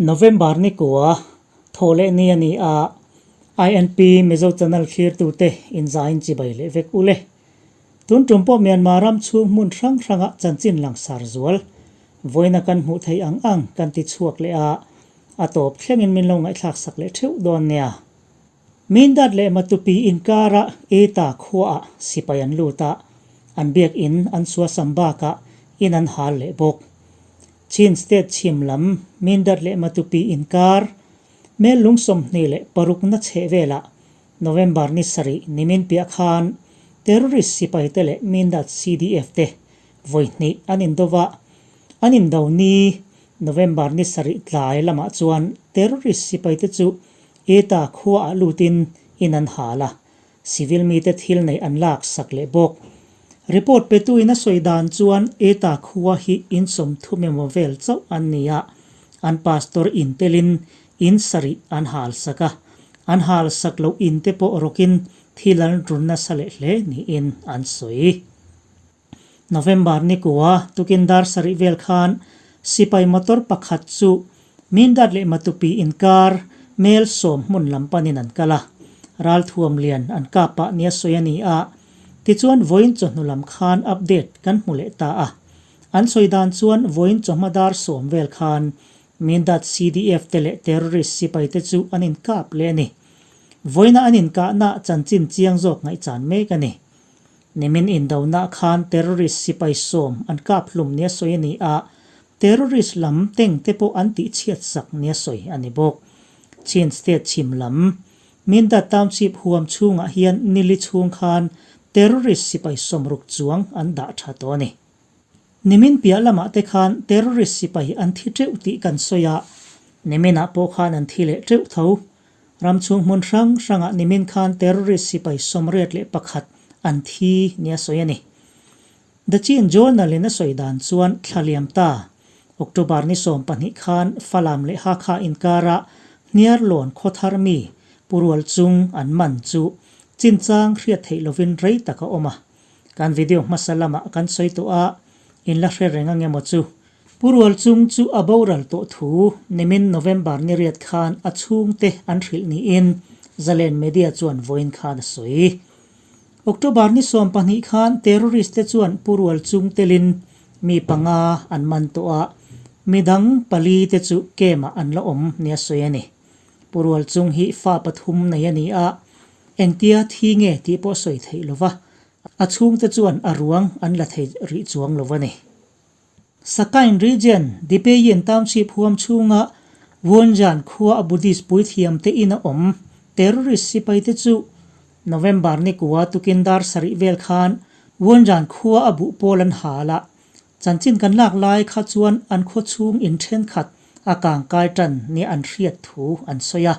November ni kua thaw leh ni a ni a, INP Mizo Channel thlirtute inzaiin chibai leh vek u le. Tun tum pawh Myanmar ram chhung hmun hrang hranga chanchin langsar zual vawiina kan hmuh theih ang ang kan ti chhuak leh a, a tawp thlengin min lo ngaihthlak sak leh theuh dawn nia. Mindat leh Matupi inkara Eta khuaah sipai an lut a, an biakinn an suasam bakah in an hal leh bawk. Chin State chhim lam Mindat leh Matupi inkar mel lung 26 na chheh velah November ni sarih nimin piah khan terrorist sipaite leh Mindat CDF te vawi hnih an indo va, an indo ni November ni sarih tlai lamah chuan terrorist sipaite chu Eta khuaah lutin in an hal a, civil mite thil neih an lak sak leh bawk. Report petuin a sawi dan chuan Eta khua hi in 30 emaw vel chauh an ni a, an pastor in telin in sarih an hal sak a, an hal sak loh in te pawh rawkin thil an run nasa leh hle niin an sawi. November ni kua tukin dar sarih vel khan sipai motor pakhat chu Mindat leh Matupi inkar mel 10 hmun lam panin an kal a, ralthuam lian an kap pah nia sawi a ni a, tichuan vawiin chawhnu lam khan update kan hmu leh ta a. An sawi dan chuan vawiin chawhma dar 10 vel khan Mindat CDF te leh terrorist sipai te chu an inkap leh a ni. Vawiina an inkahna chanchin chiang zawk ngaihchan mek a ni. Nimin indona khan terrorist sipai 10 an kap hlum nia sawi a ni a, terrorist lam teng te pawh an tihchhiat sak nia sawi a ni bawk. Chin State chhim lam Mindat Township huam chhungah hian nili chhung khan terrorist sipai 60 chuang an dah tha tawh a ni. Nimin piah lamah te khan terrorist sipai an thi teuh tih kan sawi a, niminah pawh khan an thi leh teuh tho. Ram chhung hmun hrang hrangah nimin khan terrorist sipai 81 an thi nia sawi a ni. The Chin Journal in a sawi dan chuan thla liam ta, October ni 12 khan Falam leh Hakha inkara Hniarlawn khawthar mi Purual chung an man chu chinchang hriat theih lovin rei tak a awm a. Kan video hmasa lamah kan sawi tawh a, in la hre reng ange maw chu? Purual chung chu a boral tawh thu nimin November ni riat khan a chhungte an hrilh niin Zalen Media chuan vawiin khan a sawi. October ni 12 khan terrorist te chuan Purual chung telin mi panga an man tawh a, midang pali te chu camp ah an la awm nia sawi a ni. Purual chung hi fa pathum nei a ni a, Engtia thi nge tih pawh sawi theih lo va, a chhungte chuan a ruang an la thei rih chuang lo a ni. Sakain Region, Dipeyin Township huam chhunga Wonjan khua a Buddhist puithiamte in a awm terrorist sipaite chu November ni kua tukin dar sarih vel khan Wonjan khua a buh pawl an hal a, chanchin kan lak lai kha chuan an khaw chhung in thenkhat a kangkai tan nia an hriat thu an sawi a.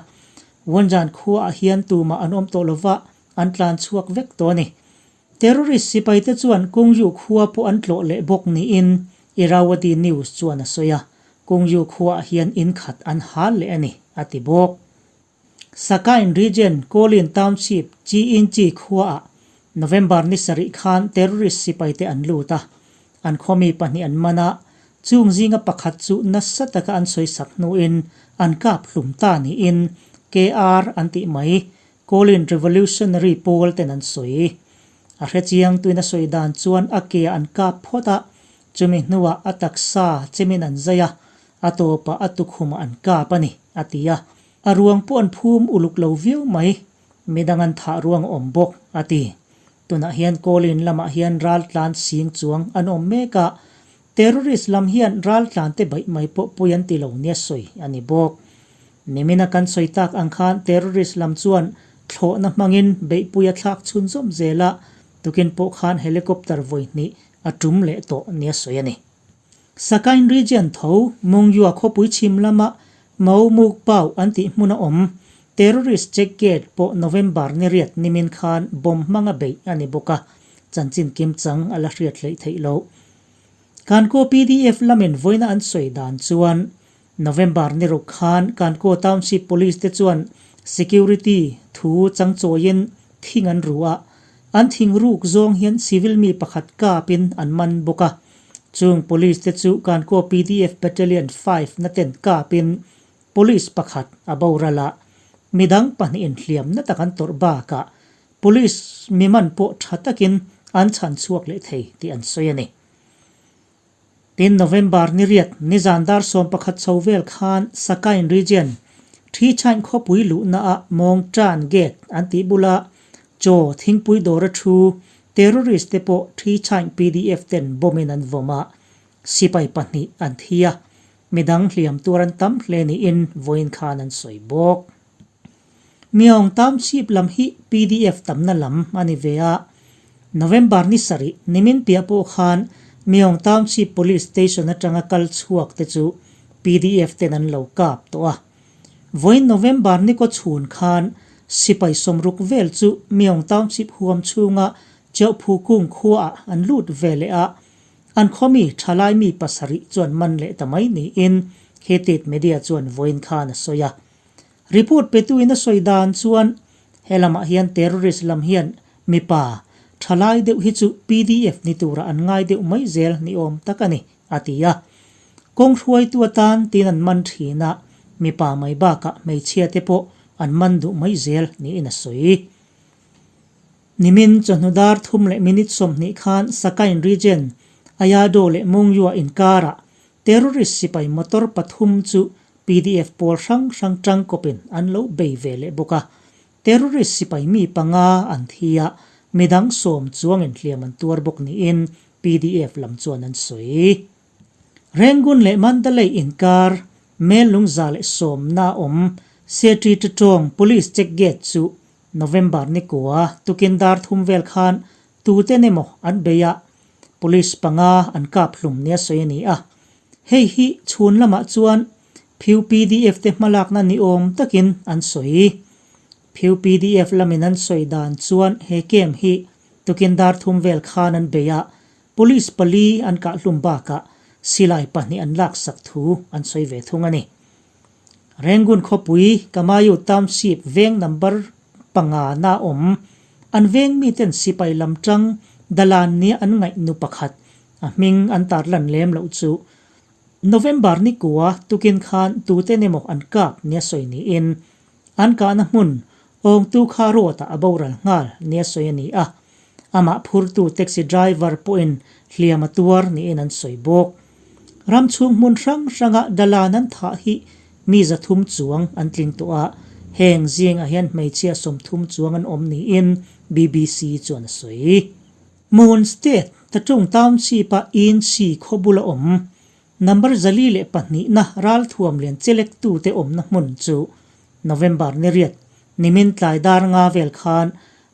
Wonjan khuaah hian tumah an awm tawh lova, an tlan chhuak vek tawh a ni. Terrorist sipaite chuan Kungyu khua pawh an tlawh leh bawk niin Irrawaddy News chuan a sawi a, Kungyu khuaah hian in khat an hal leh a ni, a ti bawk. Sakain Region, Kawlin Township, Chiinchi khuaah November ni sarih khan terrorist sipaite an lut a, an khawmi pahnih an man a, chung zinga pakhat chu nasa taka an sawi sak hnuin an kap hlum ta niin KR an tih mai, Kawlin Revolutionary pawl ten an sawi. A hrechiang tuin a sawi dan chuan a ke an kap phawt a, chumi hnuah a taksa chemin an zai a, a tawpah a tukhumah an kap a ni, a ti a. A ruang pawh an phum uluk lo viau mai, midang an thah ruang a awm bawk, a ti. Tunah hian Kawlin lamah hian raltlan sing chuang an awm mek a, terrorist lam hian raltlan te baih mai pawh pui an ti lo nia sawi a ni bawk. Nimina kan sawi tak ang khan terrorist lam chuan thlawhna hmangin beihpui a thlak chhunzawm zel a, tukin pawh khan helicopter vawi hnih a tum leh tawh nia sawi a ni. Sakain Region tho Mungyua khawpui chhim lama Mau Muk Pau an tih hmuna awm terrorist check gate pawh November ni riat nimin khan bomb hmanga beih a ni bawk a, chanchin kimchang a la hriat hleih theih loh. Kankaw PDF lamin vawiina an sawi dan chuan November ni ruk khan Kankaw Township Police te chuan security thu changchawiin thing an ru a, an thing ruk zawng hian civil mi pakhat kapin an man bawk a. Chung police te chu Kankaw PDF Battalion 5 na ten kapin Police pakhat a boral a, midang pahnihin hliamna tak an tawrh bakah Police mi man pawh tha takin an chhan chhuak leh thei tih an sawi a ni. Tin, November ni riat nizan dar 11 chho vel khan Sakain Region, Thichain khawpui luhna ah Mawng Tan Gate an tih bula chaw thingpui dawra thu terrorist te pawh Thichain PDF ten bomb in an vawm a, sipai pahnih an thi a, midang hliam tuar an tam hle niin vawiin khan an sawi bawk. Myaung Township lam hi PDF tamna lam a ni ve a. November ni sarih nimin piah pawh khan Myaung Township Police Station atanga kal chhuak te chu PDF ten an lo kap tawh a. Vawiin November ni kaw chhun khan sipai sawmruk vel chu Myaung Township huam chhunga Cheuhphu kung khuaah an lut ve leh a. An khawmi thalai mi pasarih chuan man leh ta mai niin Khetit Media chuan vawiin khan a sawi a. Report petuin a sawi dan chuan he lamah hian terrorist lam hian mipa thalai deuh hi chu PDF ni tura an ngai deuh mai zel ni awm tak a ni, a ti a. Kawng hruaitu atan tin an man thin a, mipa mai bakah hmeichhia te pawh an man duh mai zel niin a sawi. Nimin chawhnu dar thum leh minute 20 khan Sakain Region, Ayado leh Mungyua inkarah Terrorist sipai motor pathum chu PDF pawl hrang hrang tangkawpin an lo bei ve leh bawk a. Terrorist sipai mi panga an thi a, midang sawm chuangin hliam an tuar bawk niin PDF lam chuan an sawi. Rangoon leh Mandalay inkar mel lungza leh sawmna awm Setri Ṭaṭawng Police Check Gate chu November ni kua tukin dar thum vel khan tuten emaw an bei a, Police panga an kap hlum nia sawi a ni a. Hei hi chhun lamah chuan Phew pdf te hmalakna ni awm takin an sawi. Phew pdf lamin an sawi dan chuan he camp hi tukin dar thum vel khan an bei a, Police pali an kah hlum bakah silai pahnih an laksak thu an sawi ve thung a ni. Rangoon khawpui Kamayu Township veng number panga na awm. An veng miten sipai lam tang dalan nia an ngaih nu pakhat a hming an tarlan lem loh chu November ni kua tukin khan tuten emaw an kap nia sawi niin an kahna hmun awngtu kha road ah a boral nghal nia sawi a ni a. Amah phurtu taxi driver pawhin hliam a tuar niin an sawi bawk. Ram chhung hmun hrang hranga dalan an thah hi mi 300 chuang an tling tawh a, heng zingah hian hmeichhia 30 chuang an awm niin BBC chuan a sawi. Mon State, Tatung Township-a Insi khaw bula awm, number 402 na ralthuam lian chelektute awmna hmun chu November ni riat, nimin tlai dar nga vel khan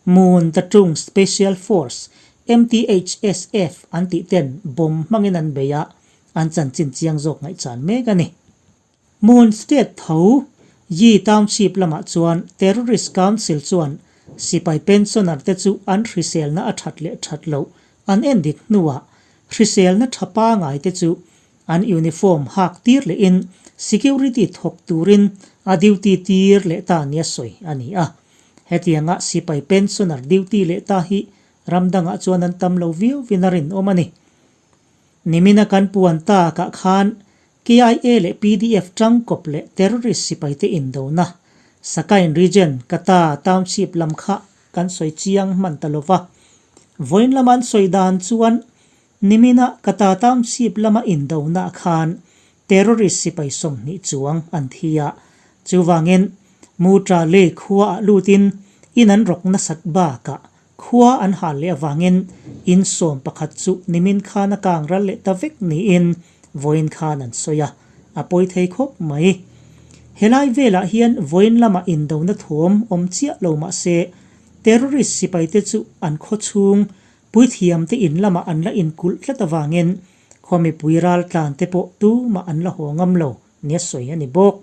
Moon Tatung Special Force, MTHSF, an tih ten bomb hmangin an bei a, an chanchin chiang zawk ngaihchan mek a ni. Moon State tho Yi Township lamah chuan Terrorist Council chuan sipai pensioner te chu an hriselna a that leh that loh an en dik hnuah hriselna tha pangai te chu an uniform hak tir lehin security thawk turin a duty tir leh ta nia sawi a ni a. Hetianga sipai pensioner duty leh ta hi ram dangah chuan an tam lo viau vin a rinawm a ni. Nimina kan puan takah khan KIA leh PDF tangkawp leh terrorist sipaite indona Sakain Region, Kata Township lam kha kan sawi chiang hman ta lova. Vawiin lama an sawi dan chuan Nimina Kata Township lama indona khan terrorist sipai 20 chuang an thi a, chuvangin Mutra Lake khua ah lutin in an rawk nasat bakah khua an hal leh avangin in 11 chu nimin khan a kang ral leh ta vek niin vawiin khan an sawi a, a pawi thei khawp mai. Helai velah hian vawiin lama indona thawm awm chiah lo mahse terrorist sipaite chu an khaw chhung Puithiamte in lamah an la inkulh tlat avangin khaw mipui raltlan te pawh tumah an la haw ngam lo nia sawi a ni bawk.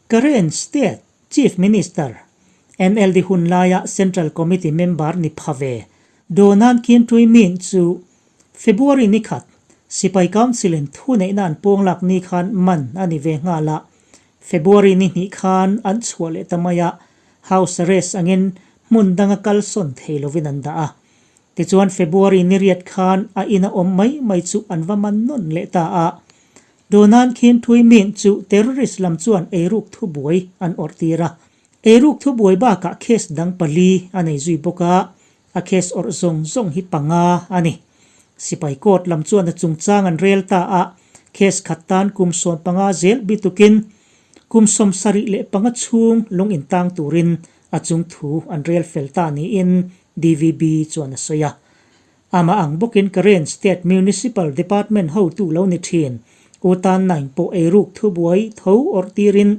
Karen State Chief Minister, NLD hun laia Central Committee member ni pha ve Donan Kim Tui Min chu February ni khat Sipai Council in thuneihna an pawnglak ni khan man a ni ve nghal a, February ni hnih khan an chhuah leh ta mai a, House arrest angin hmun danga kal sawn thei lovin an dah a. Tichuan February ni riat khan a ina awm mai mai chu an va man nawn leh ta a. Donan Khin Thui Min chu terrorist lam chuan eiruk thubuai an awrh tir a. Eiruk thubuai bakah case dang pali a nei zui bawk a, a case awrh zawng zawng hi panga a ni. Sipai court lam chuan a chungchang an rel ta a, case khat tan kum 15 zel bitukin kum 75 chhung lung intang turin a chung thu an rel fel ta niin DVB chuan a sawi a. Amah ang bawkin Karen State Municipal Department hotu lo ni thin U Tan Naing pawh eiruk thubuai tho awrh tirin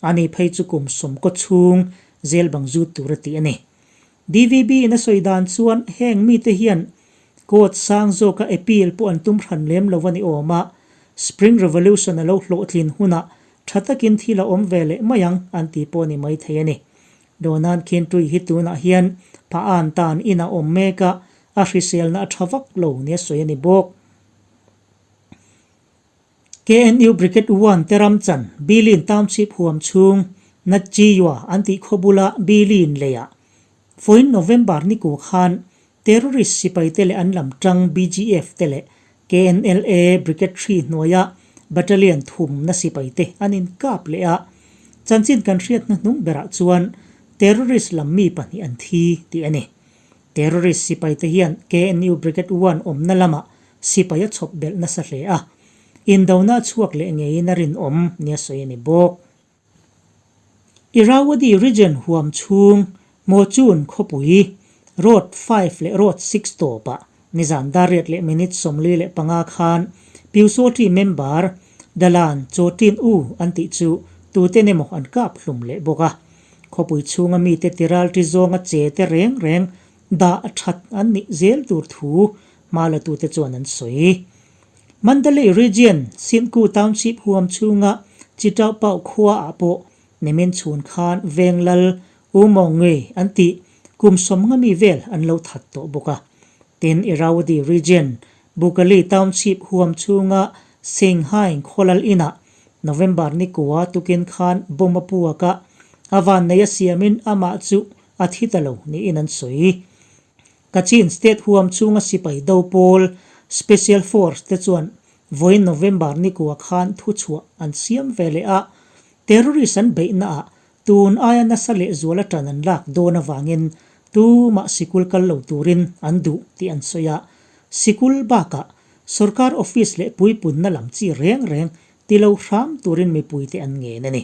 ani phei chu kum sawmkaw chhung zel bang zut tur a ti a ni. DVB in a sawi dan chuan heng mite hian court sang zawka appeal pawh an tum hran lem lo a ni awm a, Spring Revolution a lo hlawhtlin hunah tha takin thil a awm ve leh mai ang an ti pawh a ni maithei a ni. Donan Khintui hi tunah hian Pa'an tan in a awm mek a, a hriselna a tha vak lo nia sawi a ni bawk. KNU Brigade One te ram chan Bilin Township huam chhung Natchiyua an tih khaw bula Bilin leiah vawiin November ni ku khan Terrorist sipai te leh an lam tang BGF te leh KNLA Brigade Three hnuaia Battalion thumna sipai te an inkap leh a, chanchin kan hriat hnuhnung berah chuan terrorist lam mi pahnih an thi tih a ni. Terrorist sipai te hian KNU Brigade One awmna lamah sipai a chhawp belh nasa hle a, indona a chhuak leh ngeiin a rinawm nia sawi a ni bawk. Irrawaddy Region huam chhung Mochun khawpui Road 5 leh Road 6 tawpah nizan dariat leh minute 45 khan Pyusawṭi member Dalan Chawṭin U an tih chu tuten emaw an kap hlum leh bawk a. Khawpui chhunga mite tiralṭi zawnga che te reng reng dah that an nih zel tur thu hma latute chuan an sawi. Mandalay Region, Sinku Township huam chhunga Chitaupau khua ah pawh nimin chhun khan veng lal U Maw Ngui an tih kum 50 mi vel an lo that tawh bawk a. Tin, Irrawaddy Region, Bukali Township huam chhunga Singhaing khawlal inah November ni kua tukin khan bomb a puak a, a vannei a siamin amah chu a thi ta lo niin an sawi. Kachin State huam chhunga sipai do pawl Special Force te chuan vawiin November ni kua khan thuchhuah an siam ve leh a, terrorist an beihna ah tun aia nasa leh zual atan an lak dawn avangin tumah sikul kal lo turin an duh tih an sawi a, sikul bakah sorkar office leh puipunna lam chi reng reng ti lo hram turin mipuite an ngen a ni.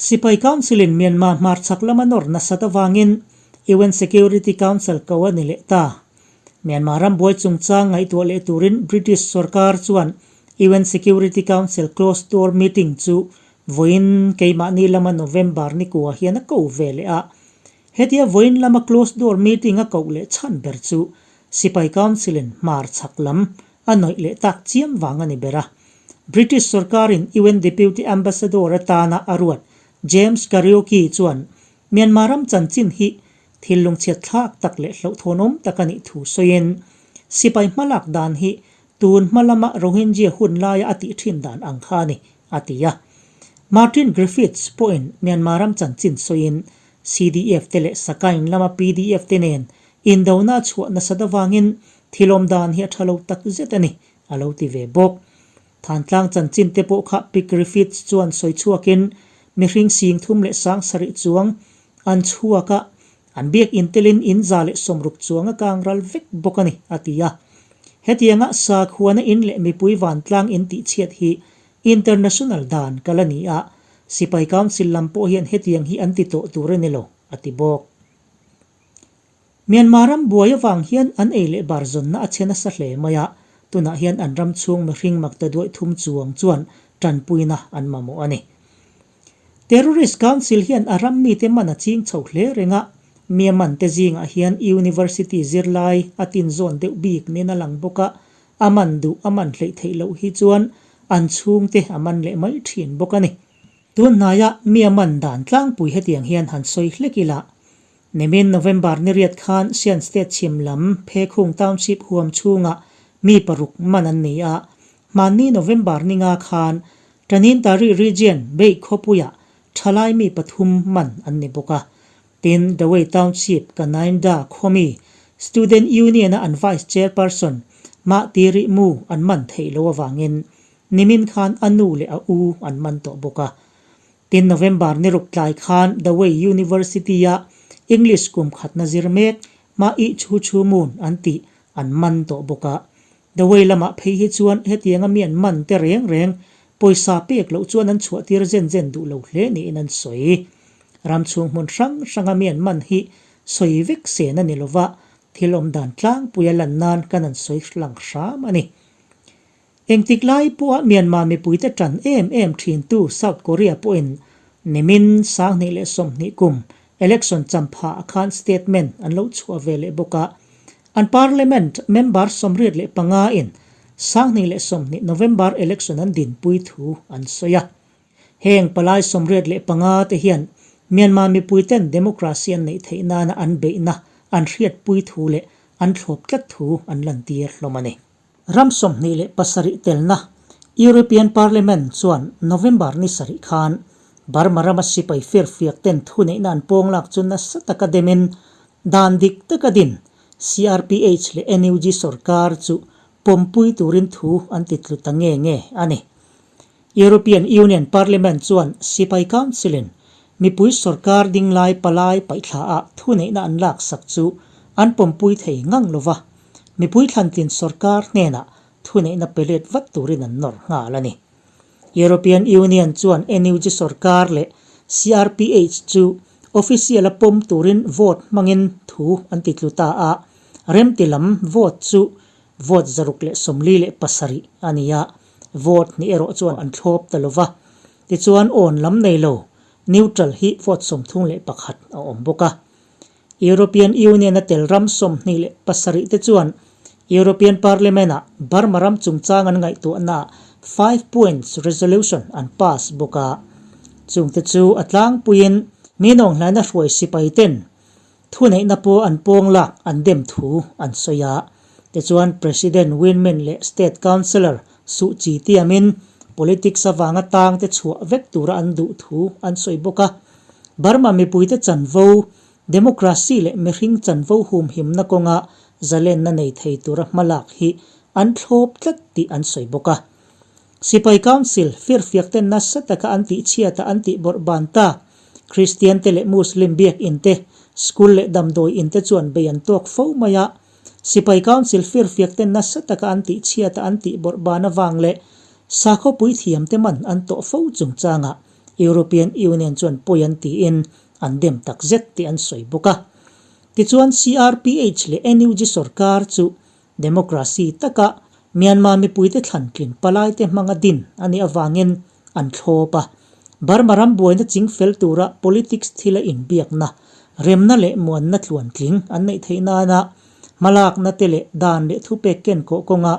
Sipai Council-in Myanmar hmarchhak lama nawr nasat avangin UN Security Council ko a ni leh ta. Myanmar ram buai chungchang ngaihtuah leh turin British sorkar chuan UN Security Council closed door meeting chu vawiin keimahni lama November ni kua hian a ko ve leh a. Hetia vawiin lama closed door meeting a koh leh chhan ber chu Sipai Council-in hmarchhak lam a nawih leh tak chiam vang a ni ber a. British sorkarin UN Deputy Ambassador atana a ruat James Kariuki chuan Myanmar ram chanchin hi thil lungchhiat thlak tak leh hlauhthawnawm tak a nih thu sawiin sipai hmalak dan hi tun hma lama Rohingya hun laia a tih thin dan ang kha a ni, a ti a. Martin Griffiths pawhin Myanmar ram chanchin sawiin CDF te leh Sakaing lama PDF te nen indona a chhuah nasat avangin thil awm dan hi a tha lo tak zet a ni, a lo ti ve bawk. Thantlang chanchin te pawh kha Pi Griffiths chuan sawi chhuakin mihring 37,000 chuang an chhuak a, an biak intelin in 160 chuang a kang ral vek bawk a ni, a ti a. Hetianga sakhuana in leh mipui vantlang in tihchhiat hi international dan kal a ni a, Sipai Council lam pawh hian hetiang hi an ti tawh tur a ni lo, a ti bawk. Myanmar ram buai avang hian an ei leh bar zawnna a che nasa hle mai a, tunah hian an ram chhung mihring makta duaih thum chuang chuan tanpuina an mamawh a ni. Terrorist Council hian a ram mite man a ching chho hle reng a, Myanmar te zingah hian University zirlai a tinzawn deuh bik nen a lang bawk a, a man duh a man hleih theih loh hi chuan an chhungte a man leh mai thin bawk a ni. Tun hnaia Myanmar dan tlangpui hetiang hian han sawi hlek ila, Nimin November ni riat khan Sian State chhim lam Phekhung Township huam chhungah mi paruk man an ni a, hmanni November ni nga khan Tanintari Region Bei khawpuiah thalai mi pathum man an ni bawk a. Tin, Dawei Township Kanainda khawmi Student Union-a an Vice Chairperson Mah Tiri Mu an man theih lo avangin. Nimin khan a nu leh a u an man tawh bawk a. Tin, November ni ruk tlai khan Dawei University-a English kum khatna zir mek Ma Ih Chu Chu Moon an tih an man tawh bawk a. Dawei lamah phei hi chuan hetianga mi an man te reng reng pawisa pek loh chuan an chhuahtir zen zen duh lo hle niin an sawi. Ram chhung hmun hrang hranga mi an man hi sawi vek sen a ni lova, thil awm dan tlangpuia lan nan kan an sawi lang hram a ni. Engtik lai pawha Myanmar mipuite tan em em thintu South Korea pawhin nimin 2020 kum election champha ah khan statement an lo chhuah ve leh bawk a. An parliament member 85 in 2020 November election an dinpui thu an sawi a. Heng palai 85 te hian Myanmar mipuiten democracy an neih theih nana an beihna an hriatpui thu leh an thlawp tlat thu an lantir hlawm a ni. Ram 27 telna European Parliament chuan November ni sarih khan Burma rama sipai firfiak ten thuneihna an pawng lak chu nasa taka demin dan dik taka din CRPH leh NUG sorkar chu pawmpui turin thu an ti tlu ta nge nge a ni. European Union Parliament chuan sipai council-in mipui sorkar dinglai palai paihthla-ah thuneihna an laksak chu an pawmpui thei ngang lova, mipui thlantlin sorkar hnenah thuneihna pe let vat turin an nawr nghal a ni. European Union chuan NUG sorkar leh CRPH chu official-a pawm turin vote hmangin thu an ti tlu ta a, remti lam vote chu vote 647 a ni a, Vote hnih erawh chuan an thlawp ta lo va, tichuan awn lam nei lo, neutral, hi vote 31 a awm bawk a. European Union-a tel ram 27 te chuan European Parliament-ah Burma ram chungchang an ngaihtuahnaah Five Points Resolution an pass bawk a. Chungte chu a tlangpuiin mi nawnghlaina hruai sipai ten Thuneihna pawh an pawng lak an dem thu an sawi a. Tichuan President Win Myint leh State Councillor Suh Kyi tiamin politics avanga tangte chhuah vek tura an duh thu an sawi bawk a. Burma mipuite chanvo, democracy leh mihring chanvo humhimna kawnga zalenna nei thei tura hmalak hi an thlawp tlat tih an sawi bawk a. Sipai Council firfiakten nasa taka an tihchhiata an tihbawrh ban ta. Kristian te leh Muslim biak in te, school leh damdawi in te chuan bei an tawk fo mai a. Sipai Council firfiak ten nasa taka an tihchhiata an tihbawrh ban avang leh sakhaw puithiam te man an tawh fo chungchangah European Union chuan pawi an tiin an dem takzet tih an sawi bawk a. Tichuan CRPH leh NUG sorkar chu Democracy taka Myanmar mipuite thlantlin palaite hmanga din a nih avangin an thlawp a. Burma ram buaina ching fel tura politics thila inbiakna, remna leh muanna tluantling an neih theih nana hmalakna te leh dan leh thupek kenkawh kawnga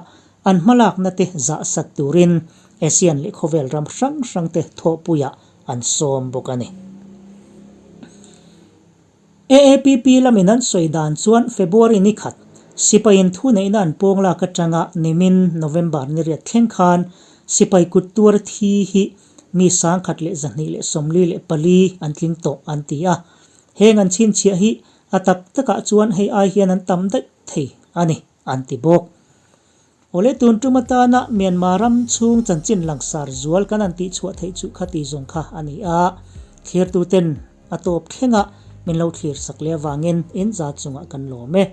an hmalakna te zahsak turin ASEAN leh khawvel ram hrang hrangte thawhpuiah an sawm bawk a ni. AAPP lamin an sawi dan chuan February ni khat, sipaiin thuneihna an pawng lak atanga nimin November ni riat thleng khan sipai kut tuar thi hi mi 1244 an tling tawh an ti a. Heng an chhinchhiah hi a tak takah chuan hei ai hian an tam daih thei a ni, an ti bawk. Awle tun tum atana Myanmar ram chhung chanchin langsar zual kan han tihchhuah theih chu khati zawng kha a ni a, thlirtuten a tawp thlengah min lo thlir sak leh avangin in za chungah kan lawm e.